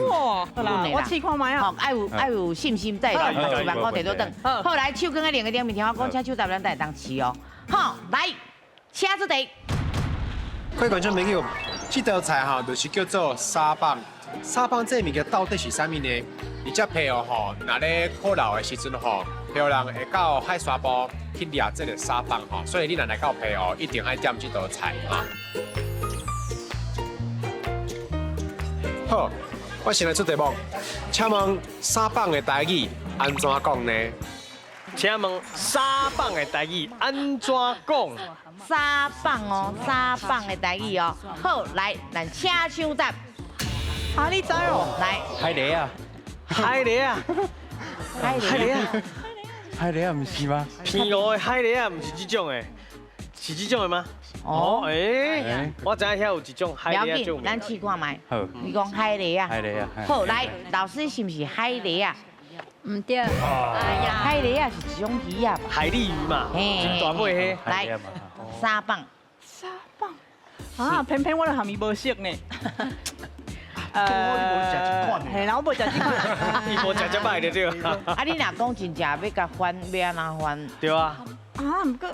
S3: 哇，好啦，我试看觅啊，
S1: 爱有爱有信心在，一万块提倒转。好，来手囥在另一个顶面，听我讲，请手答咱才会当试哦。好，来，请出题。
S12: 各位观众朋友，这道菜哈，就是叫做沙棒。沙棒这物件到底是啥物呢？而且澎湖吼，若咧苦老的时阵吼，澎湖人会到海沙埔去掠这个沙蚌吼，所以你若来到澎湖，一定爱点这道菜啊。好，我先来出题目，请问沙蚌的台语按怎讲呢？
S2: 请问沙蚌的台语按怎讲？
S1: 沙蚌哦，沙蚌的台语哦。好，来，咱请抢答。
S3: 啊，你知哦？
S1: 来，
S10: 海螺啊，
S2: 海螺啊，
S1: 海螺啊，
S10: 海螺啊，毋是吗？
S2: 平湖的海螺啊，毋是这种的，是这种的吗？哦，欸，我知影遐有一种海螺啊，
S1: 咱试看觅。好，你讲海螺啊？
S10: 海螺啊。
S1: 好，来，老师是毋是海螺啊？
S8: 毋对。哎
S1: 呀，海螺啊是一种鱼啊。
S2: 海蛎鱼嘛，真大尾彼。
S1: 来，沙蚌。
S3: 沙蚌。啊，偏偏我著含伊无熟呢。嘿啦，我无食这款。
S2: 伊无食这摆就对。
S1: 啊，你若讲真正欲共翻，欲按怎翻？
S2: 对啊。
S3: 啊，毋过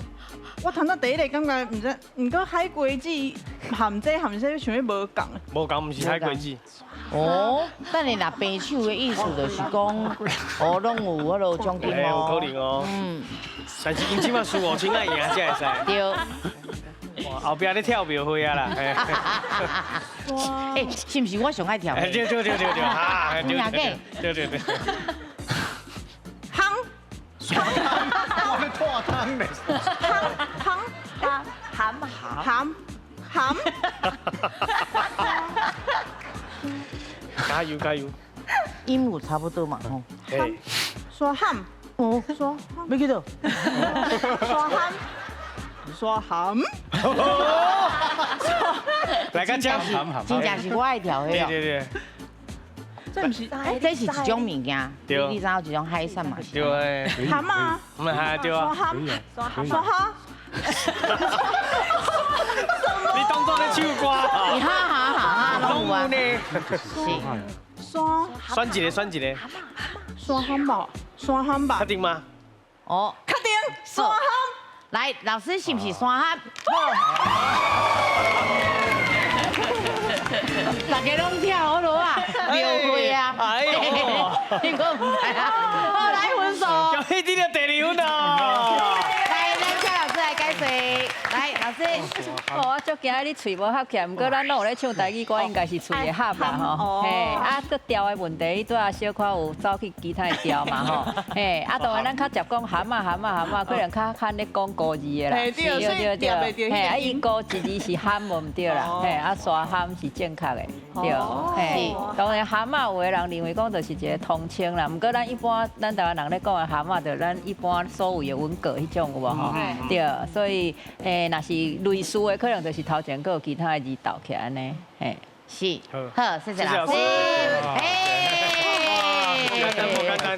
S3: 我头拄第一个感觉，毋知，毋过海瓜子含这含这想欲无仝。
S2: 无仝，毋是海瓜子。
S1: 哦，等下若平手的意思就是讲，哦，拢有彼落奖金
S2: 哦。有可能哦。嗯。但是𪜶这马输5000，爱赢才会使。
S1: 对。
S2: 哇，后壁咧跳庙会啊啦！
S1: 欸，是毋是我上爱跳？
S2: 对对对对对，哈，对对对对。
S3: 汤，
S4: 我咧拖汤咧。
S3: 汤汤
S11: 含
S3: 含含。
S2: 加油加油！
S1: 音有差不多嘛吼。
S3: 说喊，
S1: 哦，
S3: 说
S1: 没记得。
S3: 说喊。说含，
S2: 来个真，
S1: 真正是我爱跳的哦。
S2: 对对对，
S3: 这毋是，
S1: 这是一种物件，你知影一种海产嘛？
S2: 对。
S3: 含啊，
S2: 毋系对啊。
S3: 说含，说哈，
S2: 你當作咧唱歌？
S1: 你哈哈哈哈攏有啊。
S2: 呢？
S1: 是。
S3: 山。
S2: 選一个，選一個。
S3: 山喊吧，山喊吧。
S2: 確定嗎？
S1: 哦，
S3: 確定。山喊。
S1: 來，老師是毋是山喊？大家攏跳好落啊，廟會啊！
S2: 哎呦，
S1: 你講毋知啊？好，來分數。
S2: 恭喜你得第二分啊！
S1: 來，咱蔡老師來解說。來，老師。
S8: 哦，我足驚你喙無合起來，毋過咱攏有咧唱台語歌，應該是喙會合啦吼。嘿，啊，閣調的問題，伊拄仔小可有走去其他的調嘛吼。嘿，啊，當然咱較捷講含啊含啊含啊，可能較較咧講古字的啦。
S3: 對對對。
S8: 嘿，啊，伊古一字是含無毋對啦。嘿，啊，沙含是正確的。對。嘿，當然含仔有的人認為講就是一個通稱啦，毋過咱一般咱台灣人咧講的含仔，就咱一般所謂的文革彼種有無吼？對，所以若是類似的，可能就是頭前閣有其他的字鬥起來按呢，嘿，
S1: 是，好，謝謝老師。哎，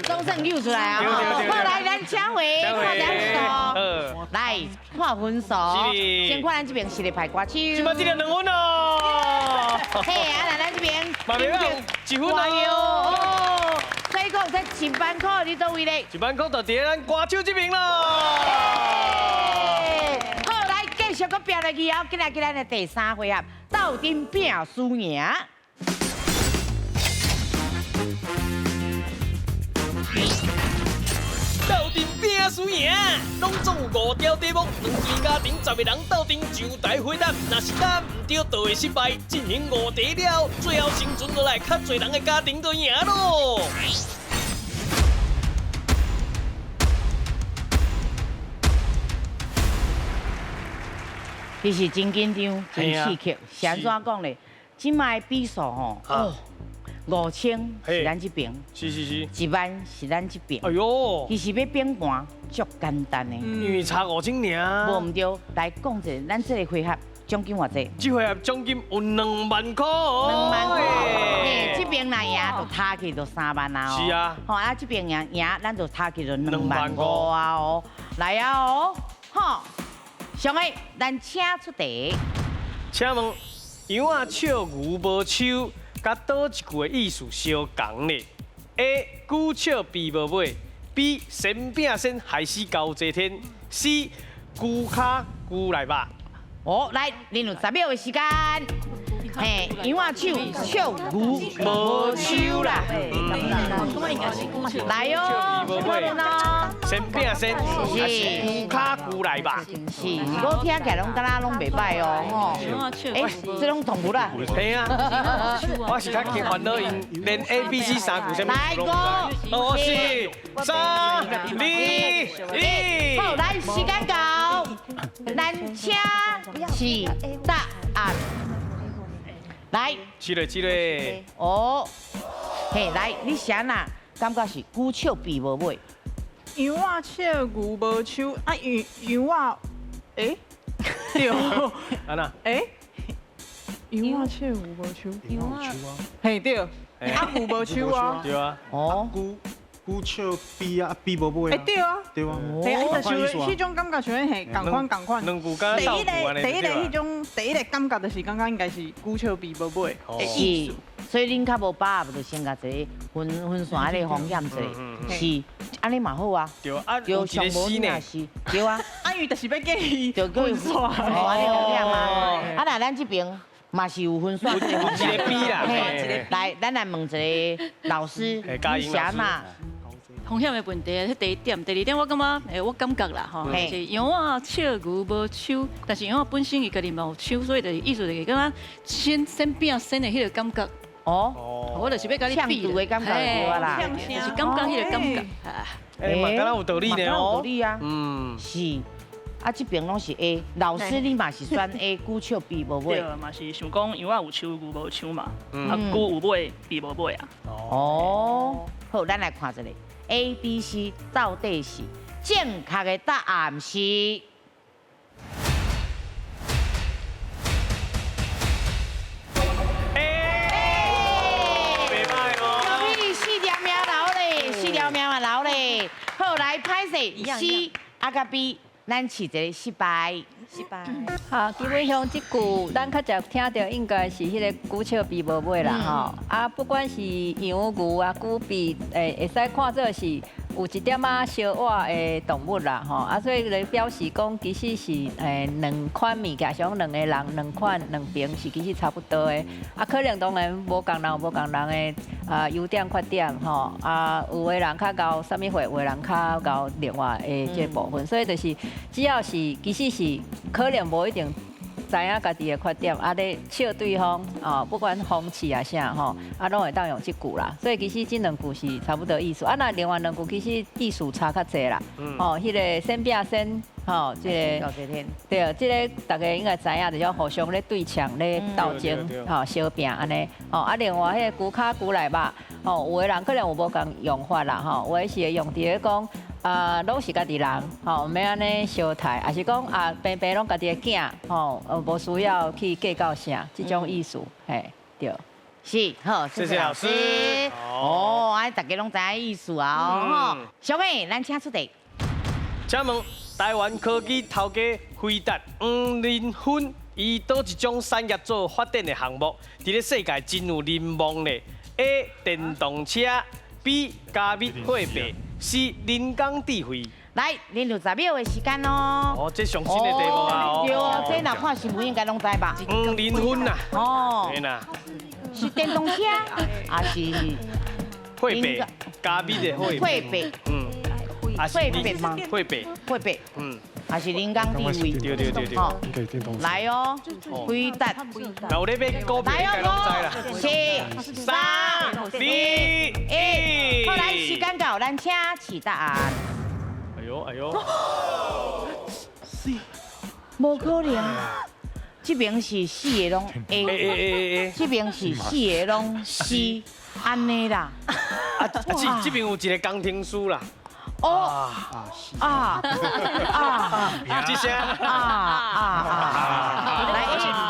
S1: 總算扭出來啊！好，來，咱請回看點數，來看分數。先看咱這邊實力派歌手。
S2: 這擺這個2分哦。
S1: 嘿，啊，來咱這邊。
S2: 嘛袂歹，1分哦。
S1: 所以講這1萬塊佇佗位咧？1
S2: 萬塊就佇咱歌手這邊咯。
S1: 好，來繼續閣拼落去哦，今仔日咱的第三回合，鬥陣拼輸贏。
S2: 鬥陣拼輸贏，攏總有5條題目，兩邊家庭10個人鬥陣上台回答，若是答毋對，就會失敗。進行5題了，最後生存落來較濟人的家庭就贏咯。
S1: 其實真緊張，真刺激。是按怎講咧？這擺的比數吼，哦，5000是咱這邊，
S2: 是
S1: ，1萬是咱這邊。
S2: 哎呦，
S1: 其實欲變盤足簡單的，
S2: 因為差5000爾。
S1: 無毋對，來講一下，咱這個回合獎金偌濟？
S2: 這回合獎金有2萬塊。
S1: 2萬塊，嘿，這邊若贏就差去就3萬啊。
S2: 是啊。
S1: 吼啊，這邊贏贏，咱就差去就2萬5啊哦。來啊哦，吼，上个咱請出題。
S2: 請問羊仔笑牛無鬚，佮佗一句的意思相仝咧？A. 牛笑鱉無尾；B. 先餅先害死高济天；C. 牛跤牛内肉。
S1: 哦，來，恁有10秒的時間。嘿，羊仔手笑牛無鬚啦。來哦，
S2: 先餅先，還是牛跤牛內肉？
S1: 是，我聽起來攏敢若攏袂歹哦，吼。欸，這攏動物啦。
S2: 嘿啊，我是較驚煩惱𪜶連 A、B、C 三句啥物
S1: 來，
S2: 五、四、3、2、1。
S1: 好，來，時間到，咱請示答案。來，
S2: 是嘞，是嘞。
S1: 哦，嘿，來，你是按怎感覺是牛笑鱉無尾？
S3: 羊仔笑牛無鬚，啊羊羊仔，欸，對，
S2: 按怎？
S3: 欸，羊仔笑牛無鬚，
S4: 羊仔啊，
S3: 嘿對，啊牛無鬚啊，
S2: 對啊，
S1: 哦，
S4: 牛笑鱉啊，鱉無尾啊，
S3: 欸對啊，
S4: 對啊，
S3: 嘿啊，就像彼種感覺像嘿仝款仝款。
S2: 兩句敢
S3: 第一個第一個
S2: 彼
S3: 彼種第一個感覺就是感覺應該是牛笑鱉無尾的意思。
S1: 所以恁較無把握，就先共一個分分散彼個風險者，是按呢嘛好啊。
S2: 對啊，有一個死呢。
S1: 是，對啊。
S3: 啊，伊就是欲叫伊
S1: 就叫伊
S3: 分散。
S1: 哦，按呢風險啊。啊，若咱這邊嘛是有分散。
S2: 有一個 B 啦。
S1: 來，咱來問一個老師，你是按怎？
S9: 風險的問題，這第一點，第二點我感覺，我感覺啦，吼，就是羊仔笑牛無鬚，但是羊仔本身伊家己嘛有鬚，所以就是意思就是感覺先先餅先的彼個感覺。
S1: 哦，
S9: 我就是欲共你比
S1: 的感覺對啦，
S9: 就是感覺彼個感覺。
S2: 欸，嘛敢若有道理呢哦。
S1: 有道理啊。嗯，是。啊，這邊攏是 A，老師你嘛是選 A，牛笑鱉無尾。
S7: 對，嘛是想講羊仔有鬚，牛無鬚嘛，啊牛有尾，鱉無尾啊。
S1: 哦，好，咱來看一下 A、B、C 到底是正確的答案是？
S2: 袂歹哦。
S1: 四條命留咧，四條命嘛留咧。好，來歹勢，C 啊佮 B。咱试一个失败。
S11: 失败。
S8: 好，基本上這句咱較常聽著應該是彼个龜笑鱉無尾啦吼。啊，不管是羊、牛啊、龜鱉，會使看做是有一點仔相倚的動物啦吼。啊，所以來表示講，其實是兩款物件，像兩個人兩款兩邊是其實差不多的。啊，可能當然無仝人有無仝人的啊優點缺點吼。啊，有的人較𠢕啥物貨，有的人較𠢕另外的這個部分。所以就是只要是其實是可能無一定知影家己的缺點，啊咧笑對方哦，不管諷刺啊啥吼，啊攏會當用這句啦。所以其實這兩句是差不多意思。啊，若另外兩句其實意思差較濟啦。哦，彼个先拚先吼，這个對，這个大家應該知影，就是互相咧對嗆咧鬥爭，吼相拚按呢。吼啊，另外彼个龜跤龜內肉，吼有的人可能有無仝用法啦，吼有的是會用佇咧講。啊，攏是家己人，吼，毋免按呢相刣，抑是講啊，平平攏家己的囝，吼，無需要去計較啥，這種意思，嘿，對。
S1: 是，好，謝謝老師。哦，按呢大家攏知影意思啊，吼。小妹，咱請出題。
S2: 請問台灣科技頭家輝達黃仁勳，伊佗一種產業做發展的項目，佇咧世界真有人望咧。A 電動車，B 加密貨幣。C 人工智慧。
S1: 來，恁有10秒的時間哦。
S2: 哦，這上新的題目啊！
S1: 對哦，這若看新聞應該攏知吧？
S2: 黃仁勳啊。
S1: 哦。
S2: 對啦。
S1: 是電動車，還是
S2: 貨幣？加密的貨幣。
S1: 貨幣。
S2: 嗯。
S1: 貨幣嗎？
S2: 貨幣。
S1: 貨幣。
S2: 嗯。
S1: 還是人工智慧？
S2: 對對對對。
S1: 吼。來哦，輝達。
S2: 有咧買股票，應該攏知啦。
S1: 四、三、
S2: 二、一。
S1: 好，來時間到，咱請試答案。
S2: 哎呦哎呦！
S1: 是，無可能。這邊是四个攏 A，這邊是四个攏 C，按呢啦。
S2: 啊，這邊有一個工程師啦。
S1: 哦啊啊！
S2: 這聲
S1: 啊啊啊！來，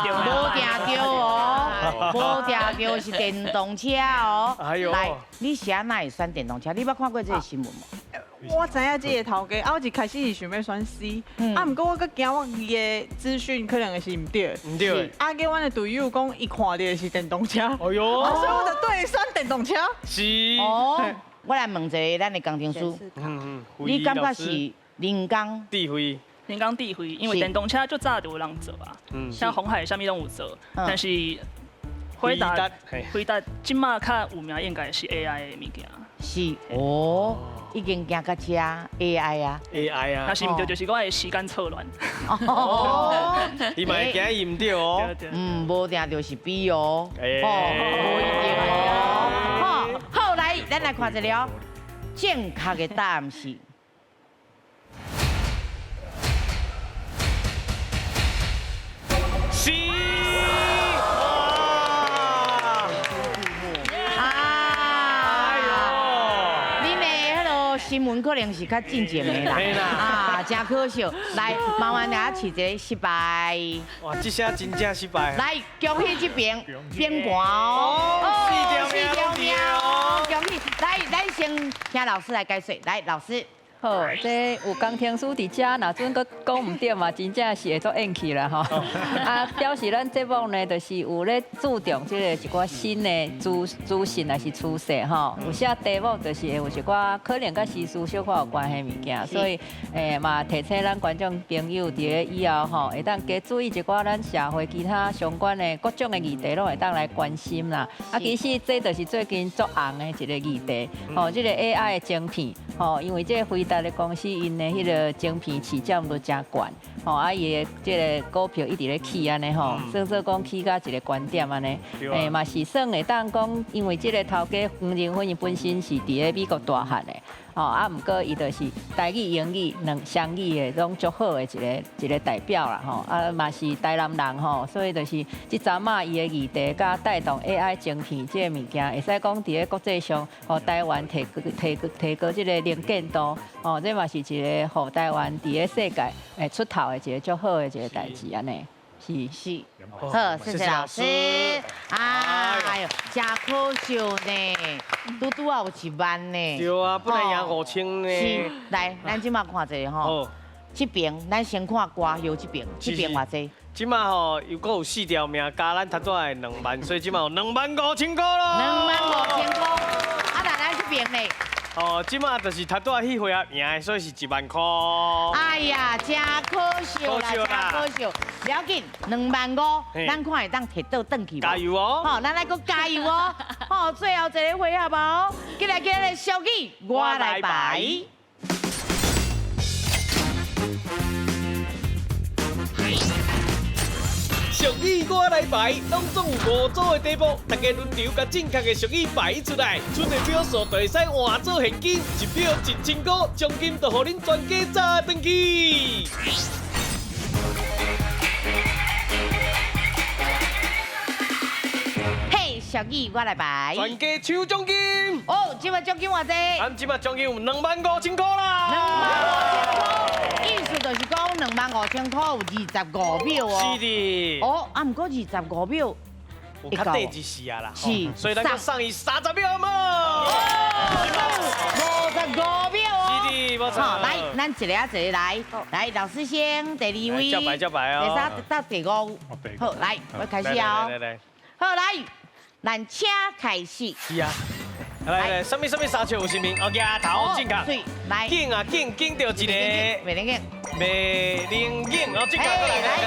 S1: 無定著哦，無定著是電動車哦。來，你是按怎會選電動車？你捌看過這個新聞無？
S3: 我知影這個頭家，啊，我一開始是想欲選 C，啊，毋過我閣驚我伊的資訊可能是毋對。
S2: 毋對。
S3: 啊，叫阮的隊友講，伊看著的是電動車。
S2: 哎喲。
S3: 所以我就對選電動車。
S2: 是。
S1: 哦。我來問一个咱的工程師，你感覺是人工
S2: 智慧？
S7: 人工智慧，因為電動車足早就有人做啊，像鴻海啥物攏有做，但是輝達輝達這馬較有名應該是 AI 的物件。
S1: 是哦，已經行到這 AI 啊
S2: ，AI 啊，
S7: 若是毋對，就是我的時間錯亂。
S1: 哦，
S2: 伊嘛會驚伊毋對哦。
S1: 嗯，無定就是 B 哦，哦，無一定哦。好，來，咱來看一下，正確的答案是。
S2: C。
S1: 啊！哎呦，恁的彼个新聞可能是較進前的啦，啊，真可惜。來，麻煩大家試一个失敗。
S2: 哇，這聲真正失敗。
S1: 來，恭喜這邊變盤哦，
S2: 四條命哦，
S1: 恭喜！來，咱先請老師來解說。來，老師。
S8: 好，這有工程師佇遮，若準閣講毋對嘛，真正是會做怨氣啦吼。啊，表示咱節目呢，就是有咧注重這個一寡新的資訊，抑是趨勢吼。有寫題目就是會有一寡可能佮時事小可有關係物件，所以嘛提醒咱觀眾朋友佇咧以後吼，會當加注意一寡咱社會其他相關的各種的議題，攏會當來關心啦。啊，其實這就是最近足紅的一個議題，吼，這個 AI 的晶片，吼，因為這個輝達的公司𪜶的彼个晶片市占率誠懸，吼啊伊的這个股票一直咧起按呢吼，算做講起到一个懸點按呢，嘛是算會當講，因為這个頭家黃仁勳伊本身是佇咧美國大漢的，吼啊毋過伊就是台語、英語兩雙語的攏足好的一個代表啦吼，啊嘛是台南人吼，所以就是這陣仔伊的議題佮帶動 AI 晶片這个物件，會使講佇咧國際上，予台灣提高這个能見度，吼，這嘛是一個予台灣佇咧世界會出頭的一個足好的一個代誌按呢，是
S1: 是，好，謝謝老師。哎呦，真可惜呢，拄拄仔有1萬呢。
S2: 對啊，本來贏5000呢。
S1: 是，來，咱這馬看一下吼，這邊咱先看歌后這邊，這邊偌濟？
S2: 這馬吼又閣有4條命，加咱頭拄仔的2萬，所以這馬有2萬5千塊咯。
S1: 2萬5千塊。啊，那咱這邊呢？
S2: 哦，這馬就是頭拄仔彼回合贏的，所以是1萬塊。
S1: 哎呀，真可惜啦，真可惜。不要緊，2萬5，咱看會當提倒轉去無？
S2: 加油哦！
S1: 好，咱來閣加油哦！好，最後一個回合哦，過來過來，小記我來排。
S2: 俗語我來排，攏總有5組的題目，大家輪流共正確的俗語排出來，出的票數就會使換做現金，1票1000塊，獎金就予恁全家炸轉去。
S1: 嘿，俗語我來排，
S2: 全家搶獎金。
S1: 哦，這擺獎金偌濟？
S2: 咱這擺獎金有2萬5千塊啦。
S1: 2萬5千塊，意思就是講2萬5千塊有25秒哦。
S2: 是的。
S1: 哦，啊，毋過25秒，
S2: 有較短一時啊啦。
S1: 是。
S2: 所以咱閣送伊30秒好無
S1: ？55秒哦。
S2: 是的，無錯。
S1: 好，來，咱一個一個來。來，老師先，第2位。
S2: 照排照排哦。
S1: 第三到第5。好，來，我開始哦。
S2: 來來。
S1: 好，來，咱請開始。
S2: 是啊。來來，什麼什麼三笑有啥物？哦，額頭正確。
S1: 來。
S2: 緊啊緊，緊著一個。
S1: 袂能緊。
S2: 袂能緊，哦，正確，來來來。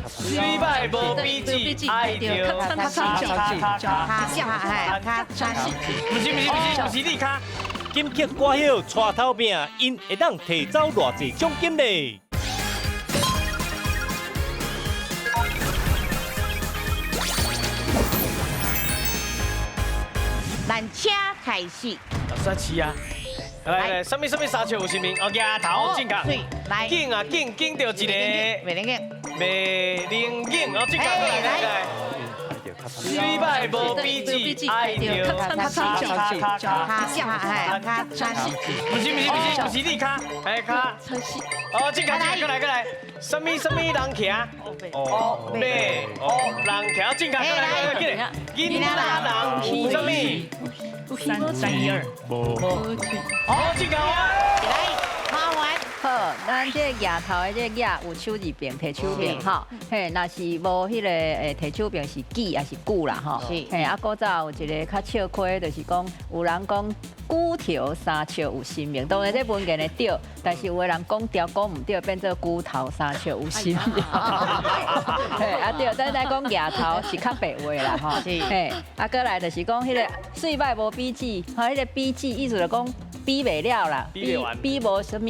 S2: 水歹無比子，愛著卡卡卡
S1: 卡卡卡。
S2: 不是不是不是，不是你卡。
S15: 金曲歌后带头饼，𪜶会当提走偌济奖金咧？
S1: 咱请开始。
S2: 老师是啊，来来，什么什么三笑有啥物？哦，额头正确。
S1: 来。
S2: 紧啊紧，紧著一个。
S1: 袂能紧。
S2: 袂能紧，哦，正确，来来来。水歹无比子，爱著卡卡卡卡
S1: 卡卡。
S2: 不是不是不是，不是你卡，哎卡。哦，正确，过来过来。什么什么人骑？哦，马，哦，人骑，正确，过来过来过来。囡仔人有啥物
S7: ？3、3、1、2。
S6: 无。
S2: 哦，正确。
S1: 来，麻烦。
S8: 好，咱这个额头的这个额有手字边、提手边吼，嘿，若是无彼个提手边是举还是久啦吼，嘿，啊，古早有一个较笑亏，就是讲有人讲龟头三笑有神明，当然这文言会对，但是有的人讲调讲毋对，变做龟头三笑有神明。嘿，啊对，咱来讲额头是较白话啦吼，嘿，啊，过来就是讲彼个岁歹无比子，吼，彼个比子意思就讲。比袂了啦，比无啥物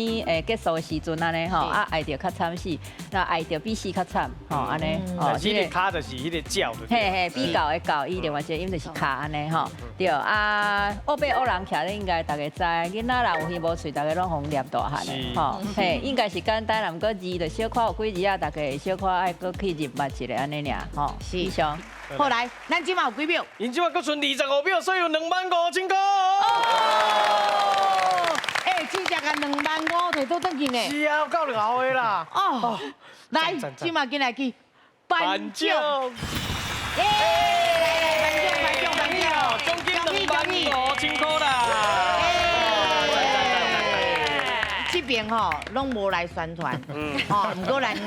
S8: 结束的时阵按呢吼，啊爱著较惨死，那爱著比死较惨吼按呢。
S2: 哦，这个跤就是彼个鸟。
S8: 嘿嘿，比较的较，伊另外一个音就是跤按呢吼。对啊，乌白乌人徛咧应该大家知，囡仔人有耳无喙，大家拢予念大汉的吼。嘿，应该是简单啦，毋过字就小可有几字啊，大家会小可爱阁去认捌一下按呢尔吼。
S1: 是。以上。后来，咱这马有几秒？𪜶
S2: 这马阁賰25秒，所以有2万5千块。
S1: 哎，真正共2万5提倒转去呢。
S2: 是啊，有够老的啦。
S1: 哦，来，这马进来去颁奖。耶！来来，颁奖颁奖颁奖，
S2: 奖金2万5千块啦。
S1: 这边吼拢无来宣传，吼，毋过咱一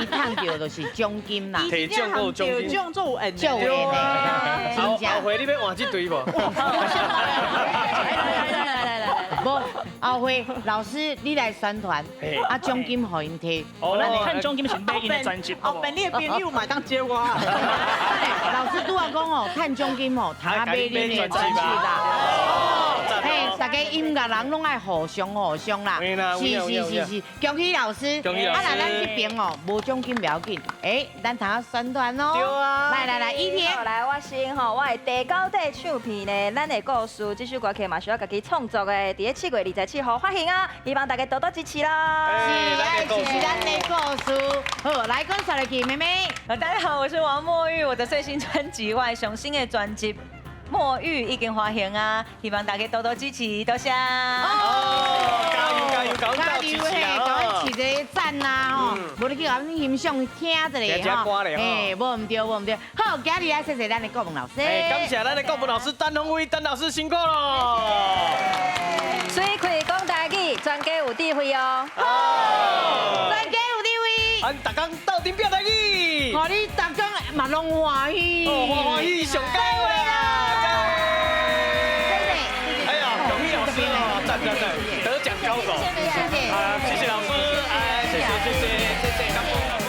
S1: 趁著就是奖金啦，
S2: 提奖阁有奖金，
S3: 奖做有缘，
S1: 做有缘的，
S2: 后后回你欲换这队无？
S8: 来来来，
S1: 无后回老师你来宣传，啊奖金予𪜶提，
S7: 哦，趁奖金是买𪜶的专辑，
S3: 哦，本你的朋友嘛当接我。
S1: 老师拄仔讲哦，趁奖金吼，通买恁的专辑啦。嘿，大家音乐人拢爱互相互相啦，是是是是，恭喜老师。啊，那咱这边哦，无奖金不要紧，哎，咱通宣传哦。
S2: 对啊。
S1: 来来来，一天。
S11: 来，我先吼，我的地沟底唱片呢，咱的故事这首歌曲嘛是我家己创作的，伫咧7月27号发行啊，希望大家多多支持啦。
S1: 是，爱支持咱的故事。好，来，讲下来去，妹妹。
S13: 大家好，我是王墨玉，我的最新专辑《外雄新的专辑》。墨玉已经发行啊，希望大家多多支持，多谢。
S2: 哦，加油加油，加油
S1: 嘿，共阮起一个赞呐吼，无你去共阮欣赏听一下吼，嘿，无毋对无毋对。好，今日来谢谢咱的顾问老师，
S2: 感谢咱的顾问老师陈鸿威陈老师辛苦咯。
S8: 水开讲台语，全全家有智慧哦。
S1: 全家有智慧。
S2: 咱逐工鬥陣拼台語，
S1: 予你逐工嘛攏歡喜，
S2: 哦，歡歡喜上佳啦！哎呀，恭喜老師哦，讚讚讚，得獎高手，謝謝，啊，謝謝老師，哎，謝謝謝謝謝謝。